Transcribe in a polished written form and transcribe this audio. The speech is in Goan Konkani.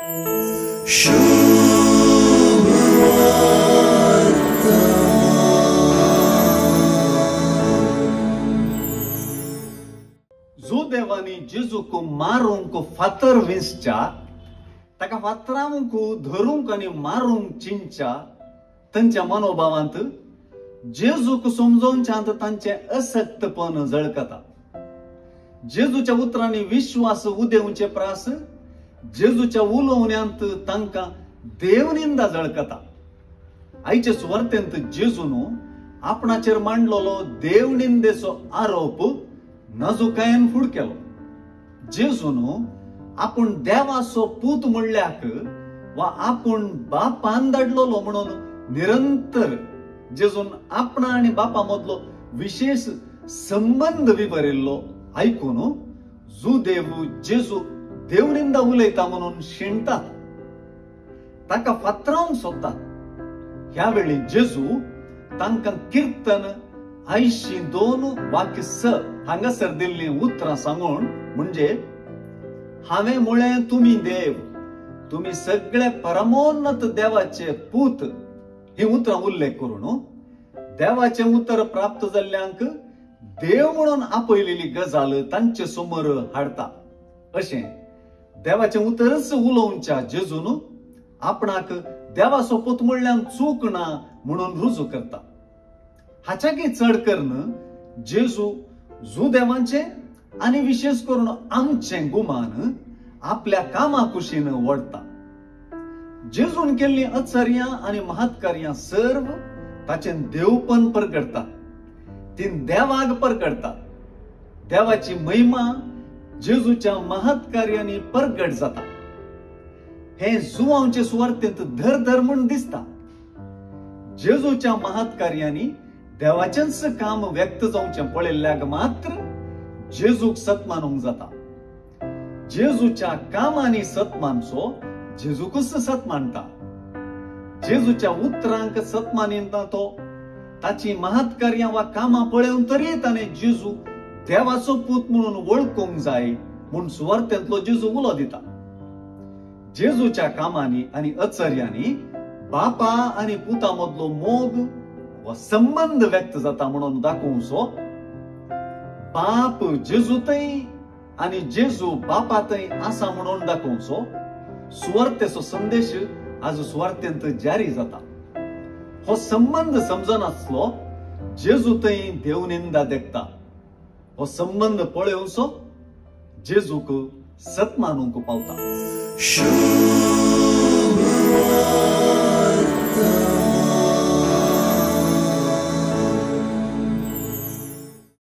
जुदेवांनी जेजूक मारूंक फातर विंचच्या, ताका फातरावंक धरूंक आनी मारूंक चिंतच्या तांच्या मनोभावांत जेजूक समजोवच्यांत तांचें असक्तपण झळकता. जेजूच्या उतरांनी विश्वास उदेवचे प्रास जेजूच्या उलोवण्यांत तांकां देवनिंदा झळकता. आयचे सुवार्तेंत जेजून आपणाचेर मांडलेलो देवनिंदेचो आरोप नाजुकायेन फुड केलो. जेजून आपूण देवाचो पूत म्हणल्याक वा आपूण बापान धाडलेलो म्हणून निरंतर जेजून आपणा आनी बापा मदलो विशेष संबंद विवरिल्लो आयकून जुदेव जेजू देवनिंदा उलयता म्हणून शिणटात, ताका फातरावंक सोदतात. ह्या वेळी जेजू तांकां किर्तन 82:6 हांगासर दिल्लीं उतरां सांगून म्हणजे हांवें म्हळें तुमी देव, तुमी सगळे परमोन्नत देवाचे पूत ही उतरां उल्लेख करून देवाचें उतर प्राप्त जाल्ल्यांक देव म्हणून आपयलेली गजाल तांचे समोर हाडटा. अशें देवाचें उतरच उलोवच्या जेजून आपणाक देवाचो पूत म्हणल्यान चूक ना म्हणून रुजू करता. हाच्याकय चड करून जेजू जुदेवांचें आनी विशेष करून आमचें गुमान आपल्या कामा कुशीन ओडटा. जेजून केल्लीं अचर्यां आनी महत्कार्यां सर्व ताचें देवपण परगडटा, ती देवाक परगडटा. देवाची महिमा जेजूच्या महत्कार्यांनी परगट जाता. हें जुवांचे सुवार्तेंत धर धर म्हूण दिसता. जेजूच्या महत्कार्यांनी देवाचेंच काम व्यक्त जावचें पळयल्ल्याक मात्र जेजूक सत्मानूंक जाता. जेजूच्या कामांनी सत्मानचो जेजूकच सत मानता. जेजूच्या उतरांक सत मानिना तो ताची महत्कार्यां वा कामां पळोवन तरी ताणें जेजू देवाचो पूत म्हणून वळखूंक जाय म्हूण सुवार्तेंतलो जेजू उलो दिता. जेजूच्या कामांनी आनी अचर्यांनी बापा आनी पुता मदलो मोग वा संबंद व्यक्त जाता म्हणून दाखोवचो बाप जेजू थंय आनी जेजू बापा थंय आसा म्हणून दाखोवचो सुवार्तेचो संदेश आज सुवार्तेंत जारी जाता. हो संबंद समजनासलो जेजू थंय देवनिंदा देखता. हो संबंद पळोवचो जेजूक सत्मानूंक पावता.